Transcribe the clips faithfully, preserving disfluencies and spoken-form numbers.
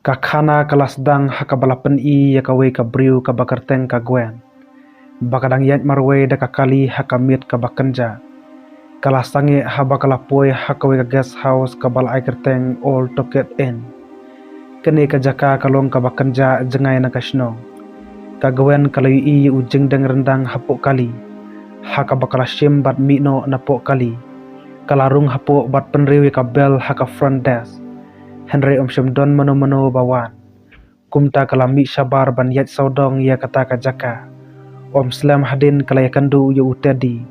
Ka khana ka la sdang ha kaba la pyni ïa kawei ka briew kaba kyrteng ka Gwen, ba ka dang ïaid marwei da ka kali ha ka miet kaba kynjah. Ka la sangeh haba ka la poi ha kawei ka guest house kaba la ai kyrteng Old Toket Inn. Kane ka jaka ka long kaba kynjah jngai na ka shnong. Ka Gwen ka la ïohi ïa u jingdeng ryndang hapoh kali, ha kaba ka la shim bad mih noh napoh kali. Ka la rung hapoh bad pynriew ïa ka bell ha ka front desk. Hynrei ym shym don mano mano ba wan. Kumta ka la mih shabar ban ïaid sawdong ïa kata ka jaka. Ym slem hadien ka la ïakynduh ïa u Teddy,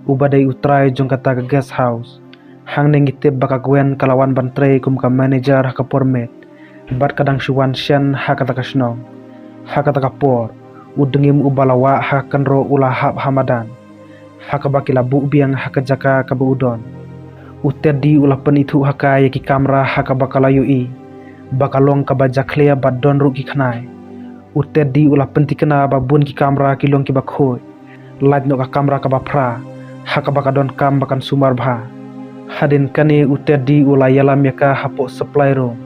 uba dei u trai jong kata ka guest house. Hangne ngi tip ba ka Gwen ka la wan ban trei kum ka manager ha ka por miet, bad ka dang shu wan shen ha kata ka shnong. Ha kata ka por, u dngiem uba la wah ha ka kynroh u la hap ha madan, ha kaba ki la buh biang ha ka jaka kaba u don. U Teddy u la pynithuh ha ka ïa ki kamra ha kaba ka la ïohi ba ka long kaba jakhlia bad don ruh ki khnai. U Teddy u la pynthikna ba bun ki kamra ki long kiba khuid. Lait noh ka kamra kaba phra, ha kaba ka donkam ba kan sumar bha. Hadien kane u Teddy u la ïalam ïa ka hapoh supply room,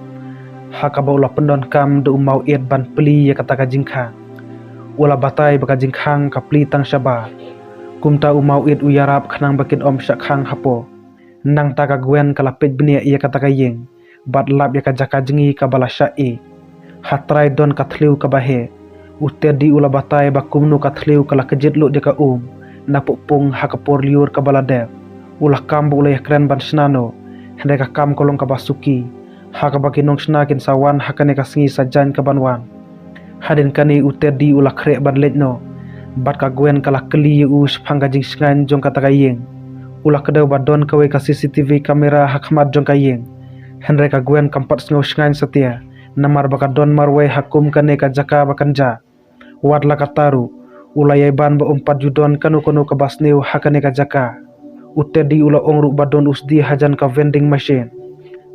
ha kaba u la pyndonkam da u Mawit ban plie ïa kata ka jingkhang. U la batai ba ka jingkhang ka plie tang shabar. Kumta u Mawit u ïarap khnang ba kin ym shah khang hapoh. Nangta ka Gwen ka la peit bniah ïa kata ka ïing, bad lap ïa ka jaka jngi kaba la shah ïeh. Ha trai don ka thliew kaba heh. U Teddy u la batai ba kumno ka thliew ka la kjit lut ïa ka um napoh pung ha ka por lyiur kaba la dep. U la kam ba u la ïakren ban shna noh, hynrei ka kam ka long kaba suki, ha kaba ki nongshna kin sa wan ha kane ka sngi sajan kaban wan. Hadien kane u Teddy u la khreh ban leit noh, bad ka Gwen ka la kylli ïa u shaphang ka jingshngaiñ jong kata ka ïing. U la kdew ba don kawei ka C C T V camera ha khmat jong ka ïing. Hynrei ka Gwen kam pat sngew shngaiñ satia, namar ba ka don marwei ha kum kane ka jaka ba kynjah. Wat la katta ruh, u la ïai ban ba ym pat ju don kano kano kaba sniew ha kane ka jaka. U Teddy u la ong ruh ba don u sdie hajan ka vending machine.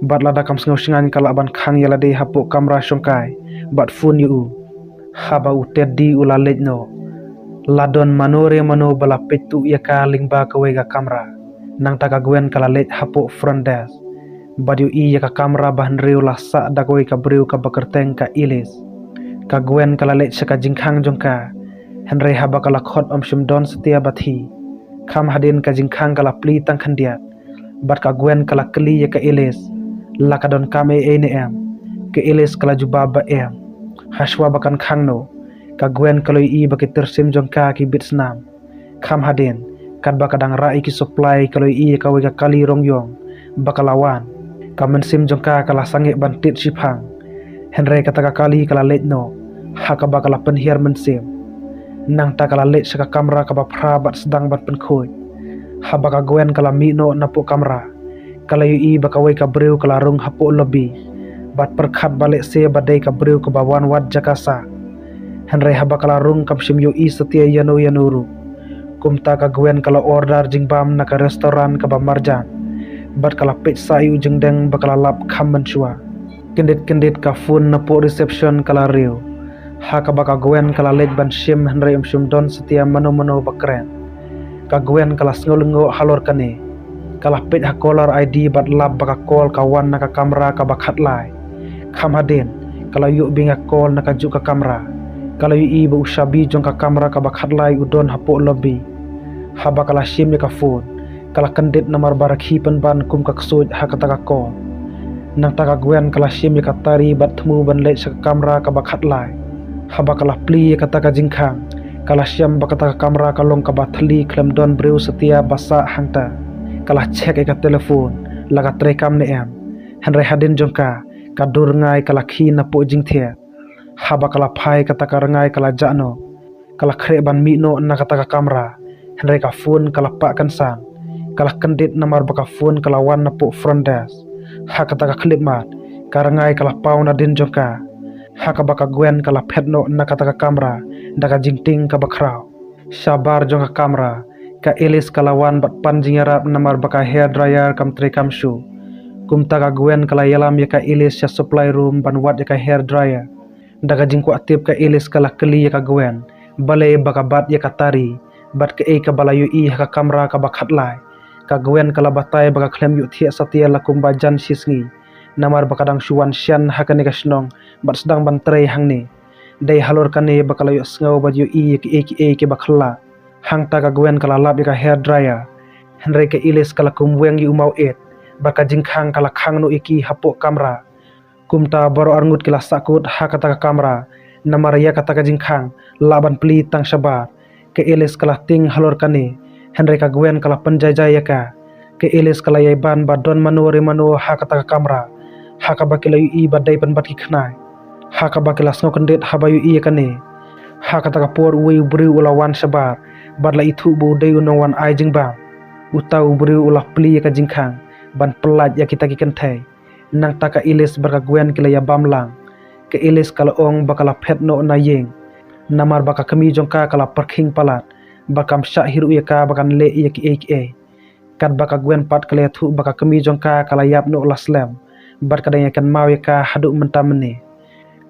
Bad lada kam sngew shngaiñ ka lah ban khang ïa lade hapoh kamra shongkai bad phone ïa u. Haba u Teddy u la leit noh, la don mano re mano ba la peit tuh ïa ka lyngba kawei ka kamra. Nangta ka Gwen ka la leit hapoh front desk, bad ïohi ïa ka kamra ba hynriew la sah da kawei ka briew kaba kyrteng ka Elis. Ka Gwen ka la leit sha ka jingkhang jong ka, hynrei haba ka la khot ym shym don satia ba thi. Kham hadien ka jingkhang ka la plie tang khyndiat, bad ka Gwen ka la kylli ïa ka Elis, la ka donkam ei ei ne em. Ka Elis ka la jubab ba em. Hashwa ba kan khang noh, ka Gwen ka la ïohi ba ki tyrsim jong ka ki bit snam. Kham hadien, katba ka dang rah ïa ki supply ka la ïohi ïa kawei ka kali rong ïong ba ka la wan. Ka mynsiem jong ka ka la sangeh ban tied shiphang. Hynrei kata ka kali ka la leit noh, ha kaba ka la pynhiar mynsiem. Nangta ka la leit sha ka kamra kaba phra bad sdang ban pynkhuid. Haba ka Gwen ka la mih noh napoh kamra, ka la ïohi ba kawei ka briew ka la rung hapoh lobby, bad pyrkhat ba lehse ba dei ka briew kaba wan wad jaka sah. Hynrei haba ka la rung kam shym ïohi satia ïano ïano ruh. Kumta ka Gwen ka la order jingbam na ka restaurant kaba marjan, bad ka la peit sah ïa u jingdeng ba ka la lap kham mynshuwa. Kyndit kyndit ka phone napoh reception ka la riew. Ha kaba ka Gwen ka la leit ban shim hynrei ym shym don satia mano mano ba kren. Ka Gwen ka la sngew lyngngoh halor kane. Ka la peit ha caller I D bad lap ba ka call ka wan na ka kamra kaba khatlai. Kham hadien, ka la ïoh biang ka call na kajuh ka kamra. Ka la ïohi ba u shabi jong ka kamra kaba khatlai u don hapoh lobby. Haba ka la shim ïa ka phone, ka la kyndit namar ba rakhi pynban kum ka ksuid ha kata ka call. Nangta ka Gwen ka la shim ïa ka tari bad thmu ban leit sha ka kamra kaba khatlai. Haba ka la plie ïa kata ka jingkhang, ka la shem ba kata ka kamra ka long kaba thylli khlem don briew satia ba sah hangta. Ka la check ïa ka telephone, la ka treikam ne em. Hynrei hadien jong ka, ka dur rngai ka la khie napoh jingthied. Haba ka la phai kata ka rngai ka la jah noh. Ka la khreh ban mih noh na kata ka kamra, hynrei ka phone ka la pah kynsan. Ka la kyndit namar ba ka phone ka la wan napoh front desk. Ha kata ka khyllipmat, ka rngai ka la paw nadien jong ka. Ha kaba ka Gwen ka la phet noh na kata ka kamra da ka jingtieng kaba khraw. Shabar jong ka kamra, ka Elis ka la wan bad pan jingïarap namar ba ka hair dryer kam treikam shuh. Kumta ka Gwen ka la ïalam ïa ka Elis sha supply room ban wad ïa ka hair dryer. Da ka jingkwah tip ka Elis ka la kylli ïa ka Gwen balei ba ka bat ïa ka tari, bad kaei kaba la ïohi ha ka kamra kaba khatlai. Ka Gwen ka la batai ba ka khlem ïohthiah satia la kumba jan shisngi. namar ba ka dang shu wan shen ha kane ka shnong bad sdang ban trei hangne. Dei halor kane ba ka la ïohsngew bad ïohi ïa kiei kiei kiba khyllah. Hangta ka Gwen ka la lap ïa ka hair dryer, hynrei ka Elis ka la kum weng ïa u maw-ïit, bad ka jingkhang ka la khang noh ïa ki hapoh kamra. Kumta baroh arngut ki la sahkut ha kata ka kamra, namar ïa kata ka jingkhang lah ban plie tang shabar. Ka Elis ka la tieng halor kane, hynrei ka Gwen ka la pynjaijai ïa ka. Ka Elis ka la ïai ban ba don mano re mano ha kata ka kamra, ha kaba ki la ïohi ba dei pynban ki khynnai. Ha kaba ki la sngew kyndit haba ïohi ïa kane. Ha kata ka por uwei u briew u la wan shabar bad la ithuh ba u dei u nongwan ai jingbam. Uta u briew u la plie ïa ka jingkhang ban pyllait ïa kita ki kynthei. Nangta ka Elis bad ka Gwen ki la ïabam lang. Ka Elis ka la ong ba ka la phet noh na ïing, namar ba ka kmie jong ka ka la pyrkhing palat, ba kam shah hi ruh ïa ka ba kan leh ïa kiei kiei. Katba ka Gwen pat ka la ïathuh ba ka kmie jong ka ka la ïap noh la slem, bad ka dang ïakynmaw ïa ka haduh mynta mynne.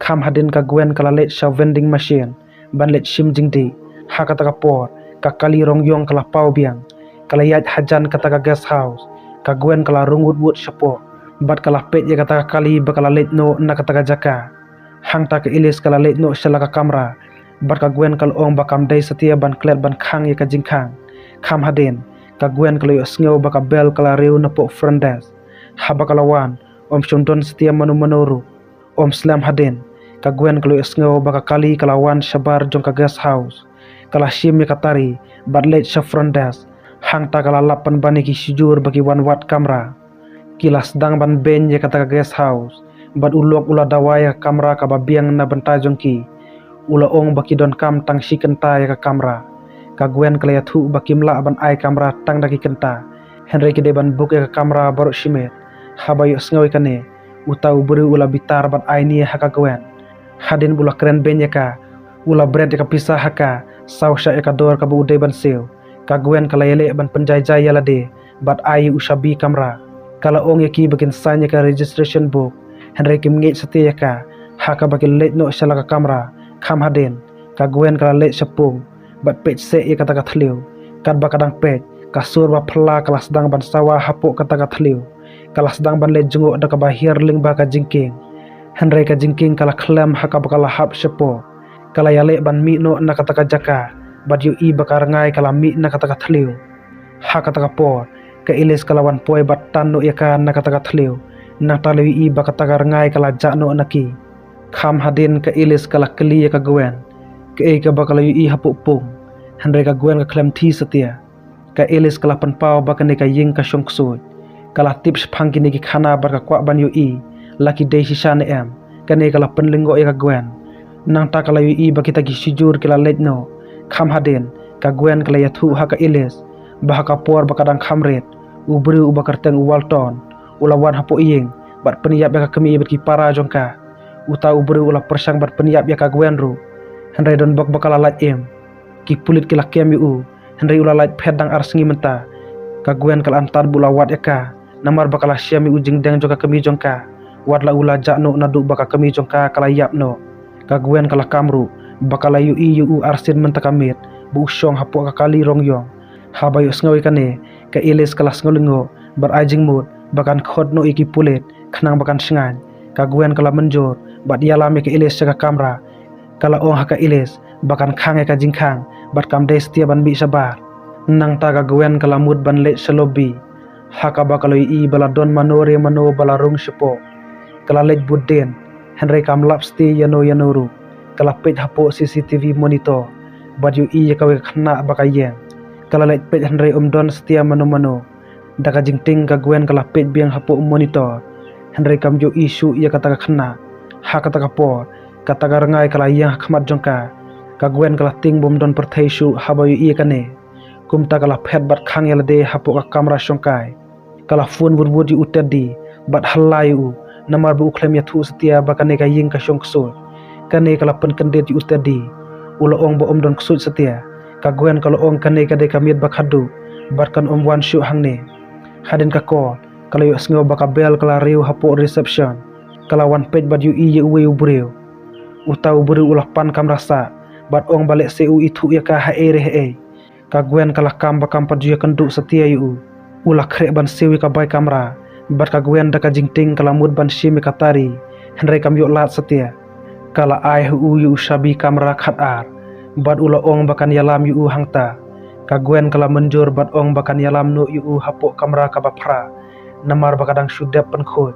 Kham hadien ka Gwen ka la leit sha vending machine ban leit shim jingdih. Ha kata ka por, ka kali rong ïong ka la paw biang. Ka la ïaid hajan kata ka guest house. Ka Gwen ka la rung wut wut shapoh, bad ka la peit ïa kata ka kali ba ka la leit noh na kata ka jaka. Hangta ka Elis ka la leit noh sha la ka kamra, bad ka Gwen ka la ong ba kam dei satia ban klet ban khang ïa ka jingkhang. Kham hadien, ka Gwen ka la ïohsngew ba ka bell ka la riew napoh front desk. Haba ka la wan, ym shym don satia mano mano ruh. Ym slem hadien, ka Gwen ka la ïohsngew ba ka kali ka la wan shabar jong ka guest house. Ka la shim ïa ka tari bad leit sha front desk. Hangta ka la lap pynban ïa ki shijur ba ki wan wad kamra. Ki la sdang ban beiñ ïa kata ka guest house, bad u lok u la dawa ïa ka kamra kaba biang na bynta jong ki. U la ong ba ki donkam tang shi kynta ïa ka kamra. Ka Gwen ka la ïathuh ba kim lah ban ai kamra tang da ki kynta, hynrei ki dei ban book ïa ka kamra baroh shi miet. Haba ïohsngew ïa kane, uta u briew u la bitar bad ai nia ha ka Gwen. Hadien ba u la kren beiñ ïa ka, u la bret ïa ka pisa ha ka, saw shah ïa ka dor kaba u dei ban siew. Ka Gwen ka la ïaleh ban pynjaijai ïa lade bad ai ïa u shabi kamra. Ka la ong ïa ki ba kin sign ïa ka registration book, hynrei kim ngeit satia ïa ka. Ha kaba ki leit noh sha la ka kamra, kham hadien, ka Gwen ka la leit shapung bad peit seh ïa kata ka thliew. Katba ka dang peit, ka sur ba phylla ka la sdang ban sawa hapoh kata ka thliew. Ka la sdang ban leit jngoh da kaba hiar lyngba ka jingkieng. Hynrei ka jingkieng ka la khlem ha kaba ka la hap shapoh. Ka la ïaleh ban mih noh na kata ka jaka, bad ïohi ba ka rngai ka la mih na kata ka thliew. Ha kata ka por, ka Elis ka la wan poi bad tan noh ïa ka na kata ka thliew. Nangta la ïohi ba kata ka rngai ka la jah noh na ki. Kham hadien ka Elis ka la kylli ïa ka Gwen kaei kaba ka la ïohi hapoh pung. Hynrei ka Gwen ka khlem thied satia. Ka Elis ka la pynpaw ba kane ka ïing ka shong ksuid. Ka la tip shaphang kine ki khana bad ka kwah ban ïohi la ki dei shisha ne em. Kane ka la pynlyngngoh ïa ka Gwen. Nangta ka la ïohi ba kita ki shijur ki la leit noh. Kham hadien, ka Gwen ka la ïathuh ha ka Elis ba ha ka por ba ka dang kham rit, u briew uba kyrteng u Walton u la wan hapoh ïing bad pynïap ïa ka kmie bad ki para jong ka. Uta u briew u la pyrshang bad pynïap ïa ka Gwen ruh, hynrei don bok ba ka la lait im. Ki pulit ki la kem ïa u, hynrei u la lait phet dang ar sngi mynta. Ka Gwen ka la antad ba u la wad ïa ka, namar ba ka la shem ïa u jingdeng jong ka kmie jong ka. Wat la u la jah noh naduh ba ka kmie jong ka ka la ïap noh. Ka Gwen ka la kam ruh ba ka la ïohi ïa u arsien mynta ka miet ba u shong hapoh ka kali rong ïong. Haba ïohsngew ïa kane, ka Elis ka la sngew lyngngoh bad ai jingmut ba kan khot noh ïa ki pulit khnang ba kan shngaiñ. Ka Gwen ka la mynjur bad ïalam ïa ka Elis sha ka kamra. Ka la ong ha ka Elis ba kan khang ïa ka jingkhang bad kam dei satia ban mih shabar. Nangta ka Gwen ka la mut ban leit sha lobby, ha kaba ka la ïohi ba la don mano re mano ba la rung shapoh. Ka la leit bud dien, hynrei kam lap satia ïano ïano ruh. Ka la peit hapoh C C T V monitor bad ïohi ïa kawei ka khynnah ba ka ïeng. Ka la leit peit hynrei ym don satia mano mano. Da ka jingtieng ka Gwen ka la peit biang hapoh monitor, hynrei kam ïohi shuh ïa kata ka khynnah. Ha kata ka por, kata ka rngai ka la ïeng ha khmat jong ka. Ka Gwen ka la tieng bym don pyrthei shuh haba ïohi ïa kane. Kumta ka la phet bad khang ïa lade hapoh ka kamra shongkai. Ka la phone wut wut ïa u Teddy bad halla ïa u, namar ba u khlem ïathuh satia ba kane ka ïing ka shong ksuid. Kane ka la pynkyndit ïa u Teddy. U la ong ba ym don ksuid satia. Ka Gwen ka la ong kane ka dei ka miet ba khadduh bad kan ym wan shuh hangne. Hadien ka kol, ka la ïohsngew ba ka bell ka la riew hapoh reception. Ka la wan peit bad ïohi ïa uwei u briew. Uta u briew u la pan kamra sah bad ong ba lehse u ithuh ïa ka haei re haei. Ka Gwen ka la kam ba kam pat ju ïakynduh satia ïa u. U la khreh ban siew ïa ka bai kamra, Bad ka Gwen da ka jingtieng ka la mut ban shim ïa ka tari, hynrei kam ïoh lad satia. Ka la ai ha u ïa u shabi kamra khatar, bad u la ong ba kan ïalam ïa u hangta. Ka Gwen ka la mynjur bad ong ba kan ïalam noh ïa u hapoh kamra kaba phra, namar ba ka dang shu dep pynkhuid.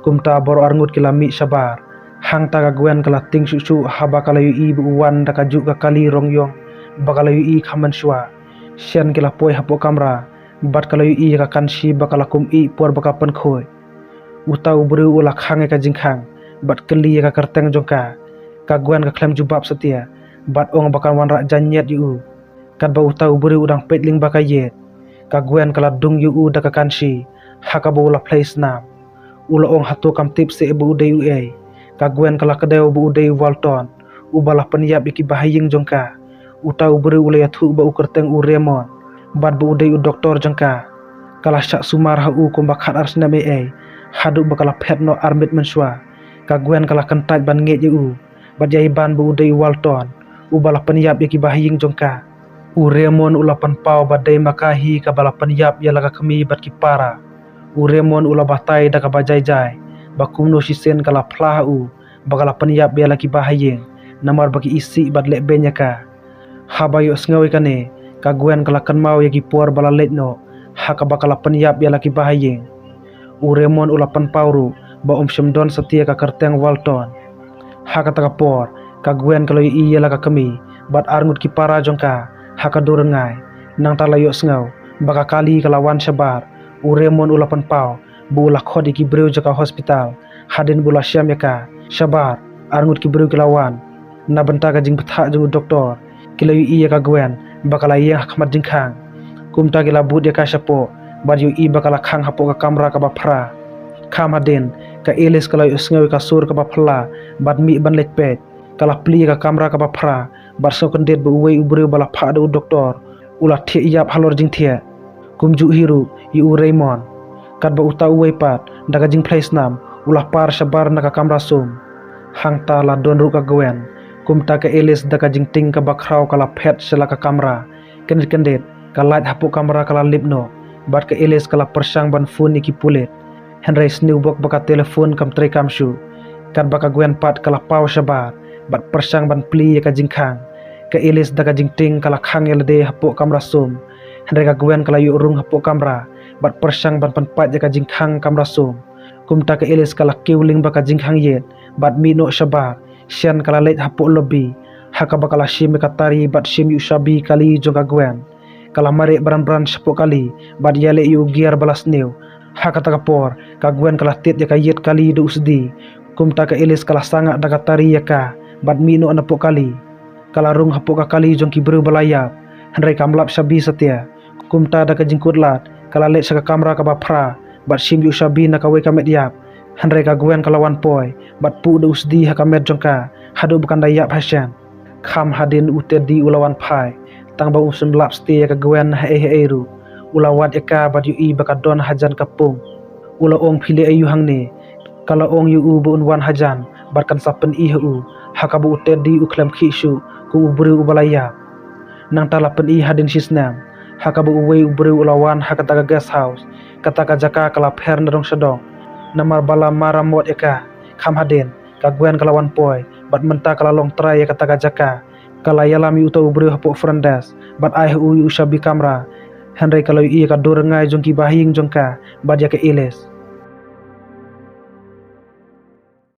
Kumta baroh arngut ki la mih shabar. Hangta ka Gwen ka la tieng shuh shuh haba ka la ïohi ba u wan da ka juh ka kali rong ïong ba ka la ïohi kham mynshuwa. Shen ki la poi hapoh kamra, bad ka la ïohi ïa ka Kanshi ba ka la kum ïeh por ba ka pynkhuid. Uta u briew u la khang ïa ka jingkhang bad kylli ïa ka kyrteng jong ka. Ka Gwen ka khlem jubab satia, bad ong ba kan wanrah jaiñiat ïa u. Katba uta u briew u dang peit lyngba ka ïit, ka Gwen ka la dung ïa u da ka Kanshi, ha kaba u la phlei snam. U la ong hato kam tip seh ba u dei uei. Ka Gwen ka la kdew ba u dei u Walton, uba la pynïap ïa ki bahaïing jong ka. Uta u briew u la ïathuh ba u kyrteng u Raymond, bad ba u dei u doktor jong ka. Ka la shah sumar ha u kumba khatar snem ei ei, haduh ba ka la phet noh armit mynshuwa. Ka Gwen ka la kyntait ban ngeit ïa u, bad ïa i ban ba u dei u Walton, uba la pynïap ïa ki bahaïing jong ka. U Raymond u la pynpaw ba dei ma ka hi kaba la pynïap ïa la ka kmie bad ki para. U Raymond u la batai da kaba jai jai, ba kumno shisien ka la phla ha u ba ka la pynïap ïa la ki bahaïing, namar ba ki isih bad leh beiñ ïa ka. Haba ïohsngew ïa kane, ka Gwen ka la kynmaw ïa ki por ba la leit noh, ha kaba ka la pynïap ïa la ki bahaïing. U Raymond u la pynpaw ruh ba um shym don satia ka kyrteng Walton. Ha kata ka por, ka Gwen ka la ïohi ïa la ka kmie bad arngut ki para jong ka ha ka dur rngai. Nangta la ïohsngew ba ka kali ka la wan shabar. U Raymond u la pynpaw ba u la khot ïa ki briew jong ka hospital, hadien ba u la shem ïa ka. Shabar, arngut ki briew ki la wan. Na bynta ka jingbthah jong u doktor, ki la ïohi ïa ka Gwen ba ka la ïeng ha khmat jingkhang. Kumta ki la bud ïa ka shapoh, bad ïohi ba ka la khang hapoh ka kamra kaba phra. Kham hadien, ka Alice ka la ïohsngew ïa ka sur kaba phylla, bad mih ban leit peit. Ka la plie ïa ka kamra kaba phra, bad sngewkyndit ba uwei u briew ba la phah da u doktor u la thiah ïap halor jingthiah. Kumjuh hi ruh ïa u Raymond. Katba uta uwei pat, da ka jingphlei snam, u la par shabar na ka kamra sum. Hangta la don ruh ka Gwen. Kumta ka Alice da ka jingtieng kaba khraw ka la phet sha la ka kamra. Kyndit kyndit, ka light hapoh kamra ka la lip noh. Bad ka Alice ka la pyrshang ban phone ïa ki pulit. Hynrei sniewbok ba ka telephone kam treikam shuh. Katba ka Gwen pat ka la paw shabar, bad pyrshang ban plie ïa ka jingkhang. Ka Alice da ka jingtieng ka la khang ïa lade hapoh kamra sum. Hynrei ka Gwen ka la ïoh rung hapoh kamra, bad pyrshang ban pynpait ïa ka jingkhang kamra sum. Kumta ka Alice ka la kiew lyngba ka jingkhang ïit, bad mih noh shabar. Shen ka la leit hapoh lobby, ha kaba ka la shim ïa ka tari bad shim ïa u shabi kali jong ka Gwen. Ka la mareh bran bran shapoh kali, bad ïaleh ïa u gear ba la sniew. Ha kata ka por, ka Gwen ka la tied ïa ka ïit kali da u sdi. Kumta ka Alice ka la sangah da ka tari ïa ka, bad mih noh napoh kali. Ka la rung hapoh ka kali jong ki briew ba la ïap, hynrei kam lap shabi satia. Kumta da ka jingkut lad, ka la leit sha ka kamra kaba phra, bad shim ïa u shabi na kawei ka met ïap. Hynrei ka Gwen ka la wan poi, bad puh da u sdi ha ka met jong ka, haduh ba kan da ïap hashen. Kham hadien u Teddy u la wan phai, tang ba um shym lap satia ïa ka Gwen haei haei ruh. U la wad ïa ka bad ïohi ba ka don hajan ka pung. U la ong phi leh aïu hangne. Ka la ong ïa u ba un wan hajan, bad kan sa pyni ha u. Ha kaba u Teddy u khlem khih shuh, kum u briew uba la ïap. Nangta la pyni hadien shisnem. Ha kaba uwei u briew u la wan ha kata ka guest house. Kata ka jaka ka la pher na dong sha dong. Namar ba la maramot ïa ka. Kham hadien, ka Gwen ka la wan poi, bad mynta ka la long trai ïa kata ka jaka. Ka la ïalam ïa uta u briew hapoh front desk, bad ai ha u ïa u shabi kamra. Hynrei ka la ïohi ïa ka dur rngai jong ki bahaïing jong ka, bad ïa ka Alice.